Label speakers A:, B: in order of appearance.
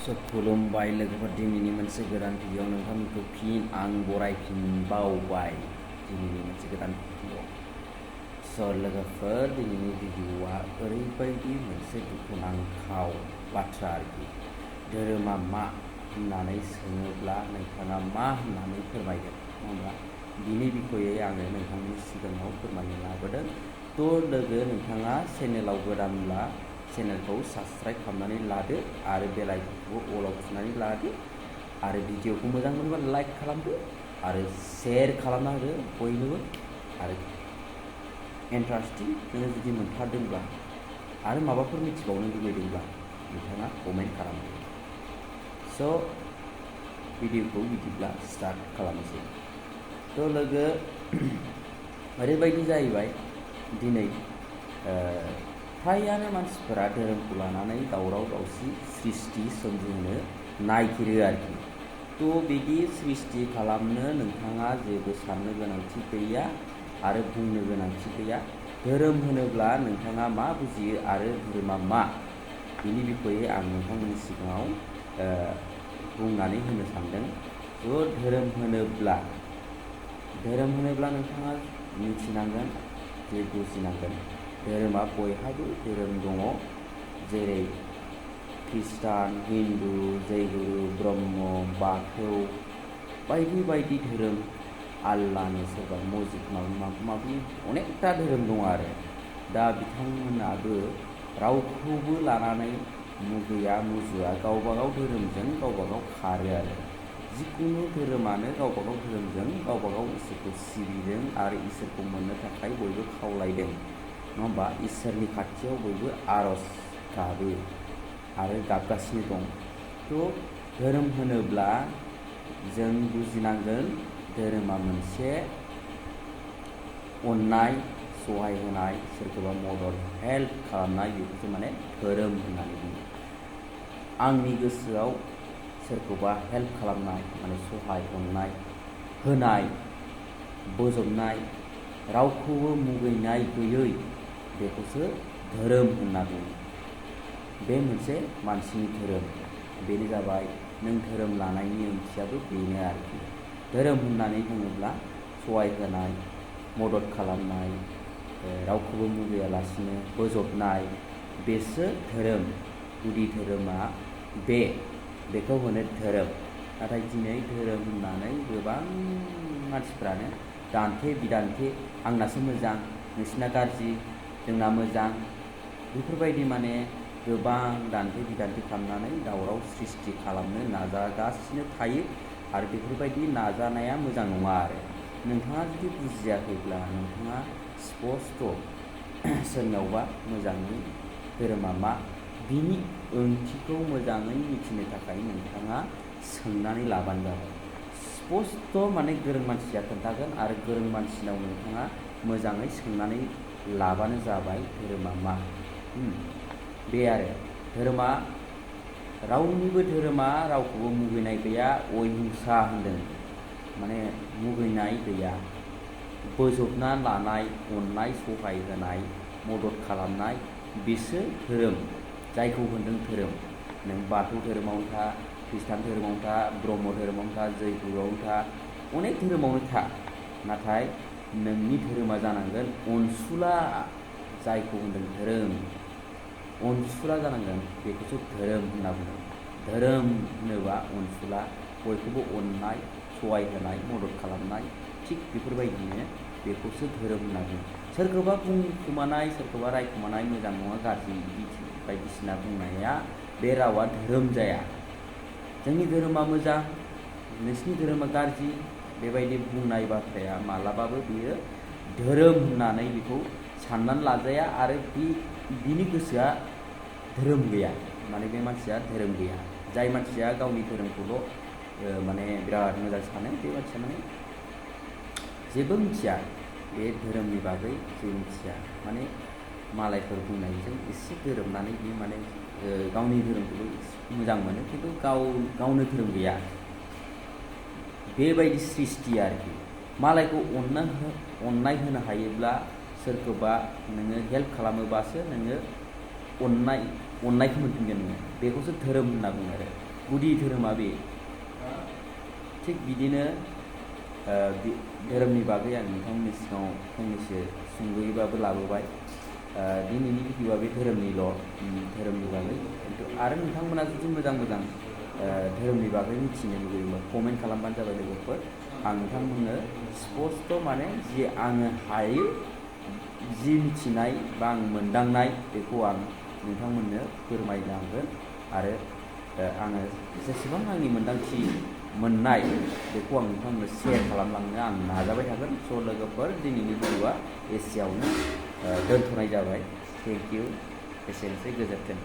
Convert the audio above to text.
A: खुलुमबाय लोगोफोर, दिनैनि मोनसे गोदान भिडिअ नोंथांमोनखौ फिन आं बरायफिनबावबाय दिनैनि मोनसे गोदान भिडिअ। लोगोफोर, दिनैनि भिडिअआ ओरैबायदि मोनसे दुखुनांथाव बाथ्रा आरोखि। धोरोमा मा होननानै सोङोब्ला नोंथाङा मा होननानै फोरमायगोन, नङा होमबा? बिनि बिखयै आङो नोंथांनि सिगाङाव फोरमायनो लाबोदों। लोगो, नोंथाङा चेनेलाव गोदानब्ला चेनेलखौ साबस्क्राइब खालामनानै लादो आरो बेल आइकनखौ अलाव थुनानै लादो आरो भिडिअखौ मोजां मोनोबा लाइक खालामदो आरो शेयार खालामना होदो बयनोबो। आरो इन्टारेस्टिं नोङो जुदि मोनथारदोंब्ला आरो माबाफोर मिथिबावनो लुबैदोंब्ला नोंथाङा कमेन्ट खालामदो। भिडिअखौ बिदिब्ला स्टार्ट खालामनोसै। लोगो, ओरैबायदि जाहैबाय दिनै फ्रायानो मानसिफोरा धोरोमखौ लानानै दावराव दावसि सृष्टि सोमजिहोनो नागिरो आरोखि। बिदि सृष्टि खालामनो नोंथाङा जेबो साननो गोनांथि गैया आरो बुंनो गोनांथि गैया। धोरोम होनोब्ला नोंथाङा मा बुजियो आरो धोरोमा मा, बिनि बिखयै आं नोंथांमोननि सिगाङाव बुंनानै होनो सानदों। धोरोम होनोब्ला नोंथाङा मिथिनांगोन जे बुजिनांगोन। धोरोमा बयहाबो धोरोम दङ, जेरै ख्रिस्टान, हिन्दु, जैगुरु, ब्रह्म, बाथौ बायदि बायदि धोरोम, आल्लानो सोरबा मस्जिद माबा माबि अनेकथा धोरोम दङ आरो। दा बिथांमोनाबो रावखौबो लानानै मुगैया मुजुआ, गावबागाव धोरोमजों गावबागाव खारो आरो। जिखुनु धोरोमानो गावबागाव धोरोमजों गावबागाव इसोरखौ सिबिदों आरो इसोरखौ मोननो थाखाय बयबो खावलायदों, नङा होमबा? इसोरनि खाथियाव बयबो आर'ज गाबो आरो गाबगासिनो दं। धोरोम होनोब्ला जों बुजिनांगोन, धोरोमा मोनसे अननाय, सहाय होनाय, सोरखौबा मदद हेल्प खालामनाय, बेखौसो माने धोरोम होननानै बुङो। आंनि गोसोआव सोरखौबा हेल्प खालामनाय माने सहाय, अननाय होनाय, बोजबनाय, रावखौबो मुगैनाय गैयै, बेखौसो धोरोम होनना बुङो। बे मोनसे मानसिनि धोरोम। बेनो जाबाय नों धोरोम लानायनि ओंथियाबो बेनो आरोखि। धोरोम होननानै बुङोब्ला सहाय होनाय, मदद खालामनाय, रावखौबो मुगैयालासिनो बोजबनाय, बेसो धोरोम। गुदि धोरोमा बेखौ होनो धोरोम। नाथाय दिनै धोरोम होननानै गोबां मानसिफ्रानो दान्थे बिदान्थे, आंनासो मोजां, नोंसिना गाज्रि, जोंना मोजां, बेफोरबायदि माने गोबां दान्थे बिदान्थे खालामनानै दावराव सृष्टि खालामनो नाजागासिनो थायो। आरो बेफोरबायदि नाजानाया मोजां नङा आरो। नोंथाङा जुदि बुजियाखैब्ला नोंथाङा स्पस्ट' सोरनावबा मोजाङै धोरोमा मा, बिनि ओंथिखौ मोजाङै मिथिनो थाखाय नोंथाङा सोंनानै लाबानो जाबाय। स्पस्ट' माने गोरों मानसिया खोन्थागोन आरो गोरों मानसिनाव नोंथाङा मोजाङै सोंनानै लाबानो जाबाय धोरोमा मा। बे आरो धोरोमा, रावनिबो धोरोमा रावखौबो मुगैनाय गैया, अहिंसा होनदों, माने मुगैनाय गैया। बोजबना लानाय, अननाय, सहाय होनाय, मदद खालामनाय, बेसो धोरोम, जायखौ होनदों धोरोम। नों बाथौ धोरोमावनो था, ख्रिस्टान धोरोमावनो था, ब्रह्म धोरोमावनो था, जैगुरुआवनो था, अनेक धोरोमावनो था, नाथाय नोंनि धोरोमा जानांगोन अनसुला, जायखौ होनदों धोरोम। अनसुला जानांगोन, बेखौसो धोरोम होनना बुङो। धोरोम होनोबा अनसुला, बयखौबो अननाय, सहाय होनाय, मदद खालामनाय, थिग बेफोरबायदिनो बेखौसो धोरोम होनना बुङो। सोरखौबा बुंखुमानाय, सोरखौबा रायखुमानाय, मोजां नङा गाज्रि बायदिसिना बुंनाया, बे रावा धोरोम जाया। जोंनि धोरोमा मोजां, नोंसिनि धोरोमा गाज्रि, बेबायदि बुंनाय बाथ्राया मालाबाबो बियो धोरोम होननानै बेखौ साननानै लाजाया। आरो बिनि गोसोआ धोरोम गैया, माने बे मानसिया धोरोम गैया। जाय मानसिया गावनि धोरोमखौल' माने बिराद मोजां सानो, बे मानसिया माने जेबो मिथिया, बे धोरोमनि बागै जेबो मिथिया। माने मालायफोर बुंनायजों एसे गोरोबनानै बे माने गावनि धोरोमखौबो मोजां मोनो, खिन्थु गावनो धोरोम गैया, बेबायदि सृष्टि आरोखि। मालायखौ अननाय होनो हायोब्ला, सोरखौबा नोङो हेल्प खालामोबासो नोङो अननायखौ मोनफिनगोन नोङो, बेखौसो धोरोम होनना बुङो आरो। गुदि धोरोमा बे। थिग बिदिनो धोरोमनि बागै आं नोंथांमोननि सिगाङाव फंनैसो सुंद'यैबाबो लाबोबाय। दिनैनि भिडिअ'आ बे धोरोमनिल', धोरोमनि बागै। खिन्थु आरो नोंथांमोना जुदि मोजां धोरोमनि बागै मिथिनो लुगैयोबा कमेन्ट खालामबानो जाबाय लोगोफोर। आं नोंथांमोननो स्पस्ट' माने जि आङो हायो, जि मिथिनाय बा आं मोनदांनाय बेखौ आं नोंथांमोननो फोरमायलांगोन। आरो आङो जेसेबां आंनि मोनदांथि मोननाय बेखौ आं नोंथांमोननो शेयार खालामलांनो आं नाजाबाय थागोन। स' लोगोफोर, दिनैनि भिडिअ'आ एसेयावनो दोनथ'नाय जाबाय। थेंक इउ, एसेनोसै, गोजोन्थों।